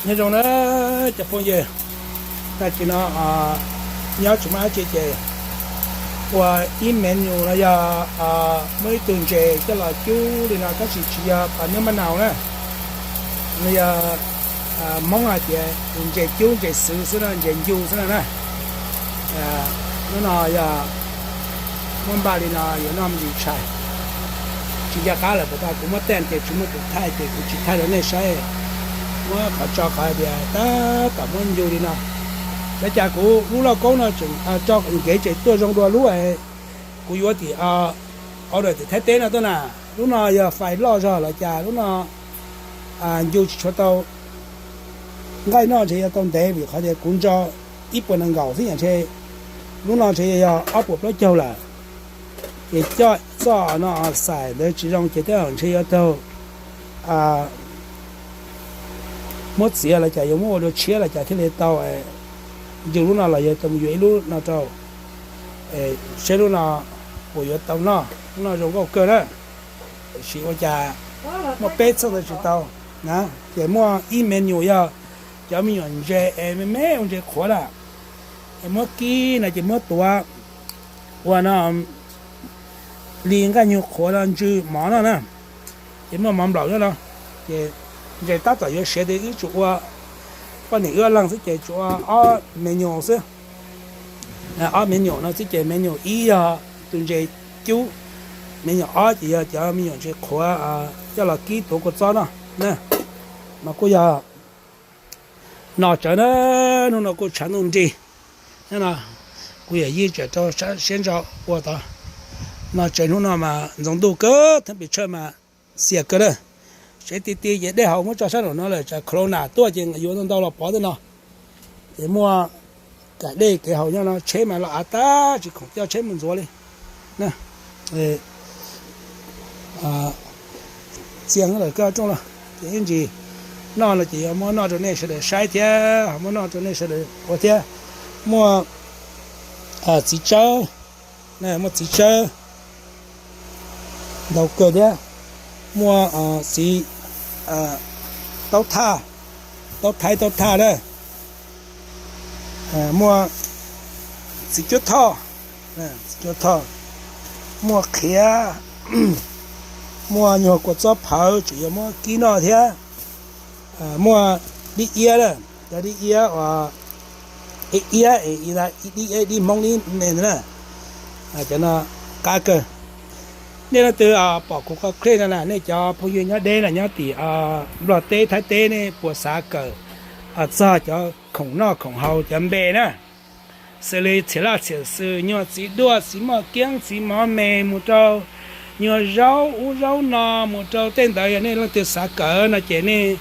Nyob zoo na cov phooj ywg, tag kis no nyob tsis muaj dab tsi ces ua ib menu no yog muab ib tug ntses coj los cub li no tab sis tsis yog pas nub mab naus na, no yog Hmoob hais tias ntses cub ntses xwv xwb no, ntses ncu xwb no na. Hnub no yog muab npaj li no yuav noj me ntsis tshais. Tsis nco qab lawm puas tas kuv muab tej tias tsis muaj tus thaij ces kuv tsis thaij rau nej saib. Muab qhov tso qhov tias tab tom muab ncu li no. Xav cas kuv lub lauj kaub no tseem tso nkev tseem tuaj zoo dua lub kuv yuav tim order tim Thaib teb no tuaj na. Lub no yog fais loj zog los cas lub no ncu tsis tshua tau nqaij noj, ntshe yuav tau ntev vim qhov tias kuv ntso ib puas nees nkaum xwb yom, ntshe lub no ntshe yog ob puas plaub caug lawm. Ces coj txoj no xais ntawd tsis zoo ces tej zaum ntshe yuav tau muab txiav los cas yuav muab ua dua tshiab los cas thiaj li tau. Ncu lub no los yog tau mus yuav ib lub no rau, saib lub no puas yuav tau noj. Lub no zoo nkauj kawg na, tiam sis ua cas muaj peb txheej ntawd tsis tau na. Ces muaj ib me nyuam yog cov me nyuam ntses es me me ua ntses qhuav lawm, es muab kib no ces muab tuav ua no li nqaij nyuag qhuav no ntsw mov no na. Ces muaj mov nplaum nyob no, ces ntses tab tom yuav siav tias wb tsuas ua poj niam wb ob leeg xwb ces tsuas ua ob me nyuam xwb. Ob me nyuam no xwb ces me nyuam ib yog tus ntses cub, me nyuam ob ces yog cov me nyuam ntses qhuav coj los kib tuav kua txob no na. Mas kuj yog no tsawv na, hnub no kuj tshav ntuj nrig. Nyob no kuv yam yij tseem rau siab ntso ua tod. No tsawv hnub no mas ntxoov ntuj kawg, thab pes tshawj mas xias kawg na. Tsev ti ti ces dej haus muab tso sab nraum no lawm tsam corona tuaj ces yuav ntau ntau los pov tej no. Ces muaj kam dej kev haus nyob no, tsheb mas los av tag tsis khoom coj tsheb mus ntxuav li. Txias lawm koj rooj los ces ib ntsis noj no ces yuav muab noj rau nej sawv daws saib thiab ho muab noj rau nej sawv daws ua thiab. Muaj txiv tsawb, muaj txiv tsawb ntau kawg thiab. Muaj txiv taub thaj, taub thaib taub thaj na. Muaj txiv cuab thoj, txiv cuab thoj, muaj qhiav, muaj nyuag kua txob phawv tseem yuav muab kib noj thiab. Muaj dib iab, cov dib iab uas iab, dib iab dib Hmoob dib me ntawd na. Cov no qab kawg. Nej leej twg pom kuv qhov clip no na, nej cov phooj ywg nyob deb los nyob tim Nplog teb Thaib teb nej puas xav kawm txog cov khoom noj khoom haus cov npe na? Xws li txhiam laj txhiam xws, nyuag txiv duaj, txiv moj kiab, txiv mov me, mus rau nyuag zaub ub zaub no, mus rau tej ntawd, yog nej leej twg xav kawm no ces nej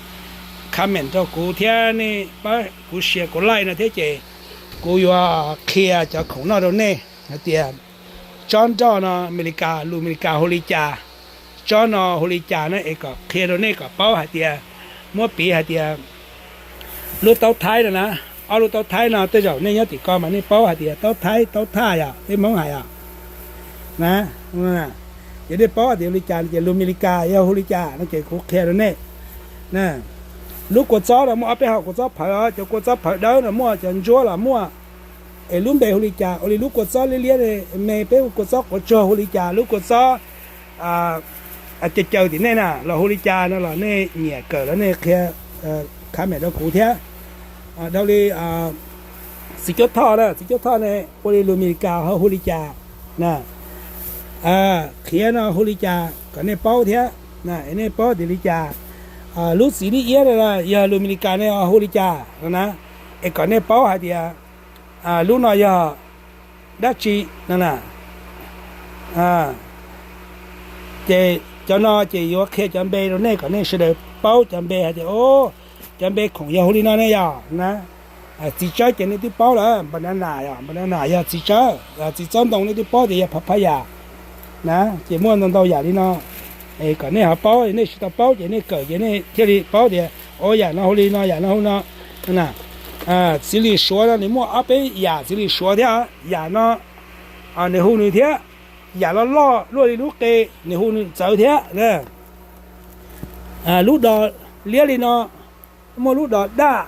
comment rau kuv thiab nej pab kuv share kuv like no thiab ces kuv yuav qhia cov khoom noj rau nej hais tias tsob nroj no Amelikas, lus Amelikas hu li cas, tsob no hu li cas na, es kom qhia rau nej kom paub hais tias, muab piv hais tias lub taub thaib no na, ob lub taub thaib no tej zaum nej nyob tim ko mas nej paub hais tias taub thaib taub thaj yom, peb Hmoob hais os na. Ces nej paub hais tias hu li cas no ces lus Amelikas yog hu li cas no ces kuv qhia rau nej. Lub kua txob no muaj ob peb hom kua txob phawv os, cov kua txob phawv dawb no muaj, cov ntsuab los muaj. Es lub npe hu li cas, ua li lub kua txob liab liab me, peb kua txob quav tsuag hu li cas, lub kua txob caw caw tim nej na los hu li cas no los nej nyiam kawm los nej qhia comment rau kuv thiab. Dhau li txiv cuab thoj na, txiv cuab thoj ne ua li lus Amelikas ho hu li cas na, qhiav no hu li cas kom nej paub thiab, es nej paub tias li cas. Lub txiv dib iab no yog lus Amelikas ne hu li cas no na, es kom nej paub hais tias lub no yog dab tsi no na. Ces cov no ces yuav qhia cov npe rau nej kom nej sawv daws paub cov npe hais tias, o, cov npe khoom yog hu li no ne yog na. Txiv tsawb ces nej twb paub lawm, npanana yog, npanana yog txiv tsawb, txiv txob ntoo nej twb paub tias yog papaya na. Ces muaj ntau ntau yam li no, es kom nej ho paub, nej tsis tau paub ces nej kawm ces nej thiaj li paub tias, o, yam no hu li no, yam no hu no na. Txiv lis suav no nws muaj ob peb yam txiv lis suav thiab, yam no nws hu nws thiab, yam loj loj luaj li lub qe nws hu nws txawv thiab. Lub dos liab li no, Muaj lub dos daj,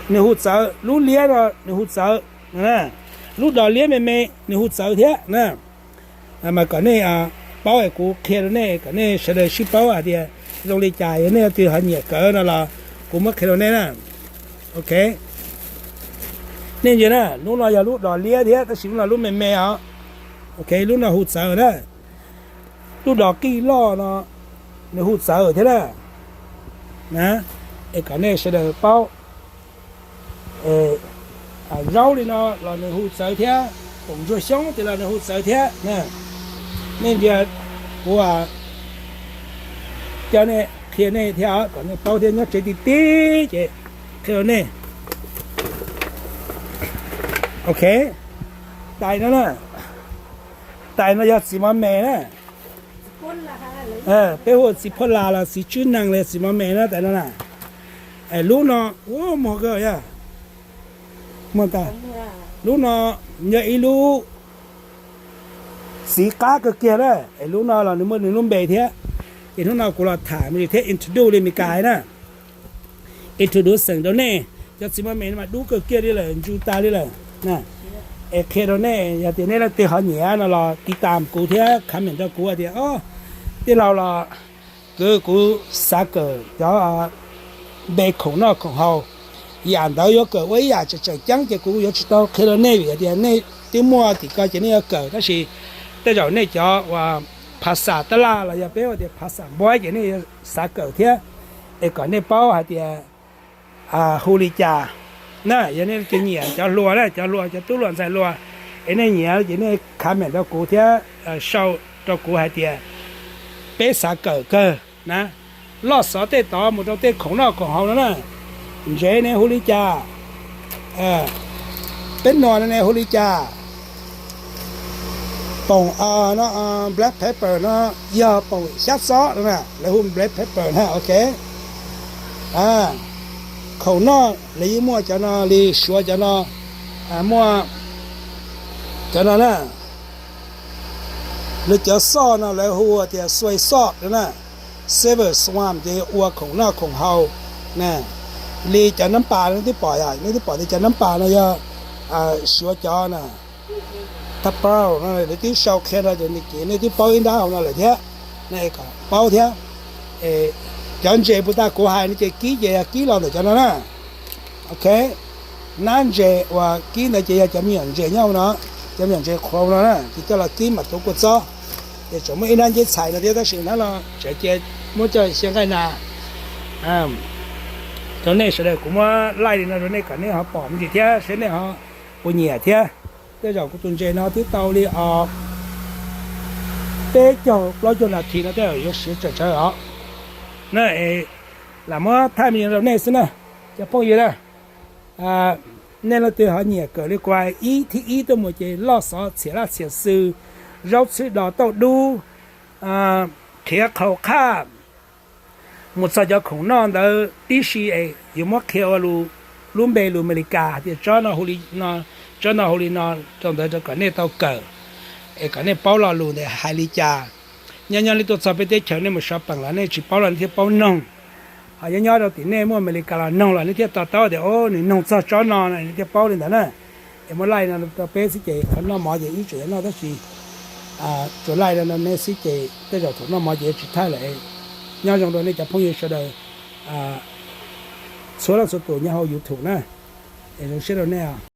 nws hu txawv, lub liab no nws hu txawv, lub dos liab me me nws hu txawv thiab na. Mas kom nej paub es kuv qhia rau nej kom nej sawv daws sib paub hais tias zoo li cas, yog nej leej twg ho nyiam kawm no los kuv muab qhia rau nej na. Ok, nej ntsia na, lub no yog lub dos liab thiab tab sis lub no lub me me os. Ok, lub no hu txawv na. Lub dos qij loj no nws hu txawv thiab na. Es kom nej sawv daws paub, zaub li no los nws hu txawv thiab, poom ntsuag xyoob tias los nws hu txawv thiab. Nej ntsia, kuv coj nej qhia nej thiab kom nej paub thiab, nyob tsev ti ti ces qhia rau nej. Ok, tais no na, tais no yog txiv mov me na. Peb hu txiv phoj las los txiv tswb nees los txiv mov me na, tais no na. Lub no, ua muag kawg, lub no yog ib lub txiv qab kawg kiag na. Es lub no los nws muaj nws lub npe thiab. Ces hnub no kuv los tham me ntsis thiab introduce li Meskas na, introduce rau nej. Cov txiv mov me no mas dub kawg kiag li lawm, ntsu tas li lawm. Es qhia rau nej, yog tias nej leej twg ho nyiam no los tiv tam kuv thiab comment rau kuv hais tias, o, tij laug los kuv xav kawm cov npe khoom noj khoom haus, yam ntawd yuav kawm ua ib yam tseem tseem ceeb ces kuv yuav tsis tau qhia rau nej vim hais tias nej twb muaj tim ko ces nej yuav kawm, tab sis tej zaum nej cov uas phas xas tab laj los yog peb hu tias phas xas npuab ces nej yuav xav kawm thiab. Es kom nej paub hais tias hu li cas na, yog nej leej twg nyiam cov hluas na, cov hluas, cov tub hluas ntxhais hluas, es nej nyiam ces nej comment rau kuv thiab sau rau kuv hais tias peb xav kawm kawg na. Loj xov tej tod mus rau tej khoom noj khoom haus no na. Ntsev ne hu li cas? Peb nua ne hu li cas? Poom no, black pepper no yog poom xyab xob no na, lawv hu black pepper na, ok. Khoom noj lawv yeej muaj cov no li Suav cov no, muaj cov no na. Lawv cov xoj no lawv hu tias soy sauce na, Szechuan swamp ces ua khoom noj khoom haus na. Li cov nab pas nej twb pom, nej twb pom tias cov nab pas no yog Suav cov na. Tab pab no lawv twb sau qhia no ces nej twb paub ib nrab hauv no lawm thiab, nej kom paub thiab. Cov ntses puas tas kuv hais no ces kib ces yog kib los ntawm cov no na. Ok, nab ntses uas kib ntawd ces yog cov me nyuam ntses nyob hauv no, cov me nyuam ntses qhuav no na, ces coj los kib mam tuav kua txob. Ces tseem muaj ib nab nceb txhais no thiab tab sis nab no tseem cia muab coj xyaw nqaij nas rau nej sawv daws. Kuv muab laij li no rau nej kom nej ho pom me ntsis thiab seb nej ho puas nyiam thiab. Tej zaum kuv tus ntses no twb tau li os peb caug plaub caug nas this no tej zaum yuav siav tsawm tsawv os. Na, lam muab thaij me ntsis rau nej xwb na, cov phooj ywg na. Nej leej twg ho nyiam kawm li kuv ib thib ib tuaj mus ces loj xov txhiam laj txhiam xw, zaub txhwb dos tauj dub, qhiav qhaus qhaj, mus txog cov khoom noj ntawd tib si es yuav muab qhia ua lub npe lus Amelikas hais tias tsob no hu li no, tsob no hu li no rau ntawd rau kom nej tau kawm, es kom nej paub lo lus ntawd hais li cas. Nyob nyob li tuaj txog peb teb chaws nej mus sov peem los nej tsis paub los nej thiaj paub noog. Ho nyob nyob rau tim nej muaj Amelikas los noog los nej thiaj to taub tias o nws noog txog tsob no no nej thiaj paub li ntawd na. Es muab laij no rau peb xwb ces qhov noj mov ces ib txwm yuav noj tab sis tsuas laij no nej xwb ces tej zaum thaum noj mov ces yuav tsis thaij lawm. Nyob zoo rau nej cov phooj ywg sawv daws txhua leej txhua tus nyob hauv YouTube na. Es zoo siab rau nej.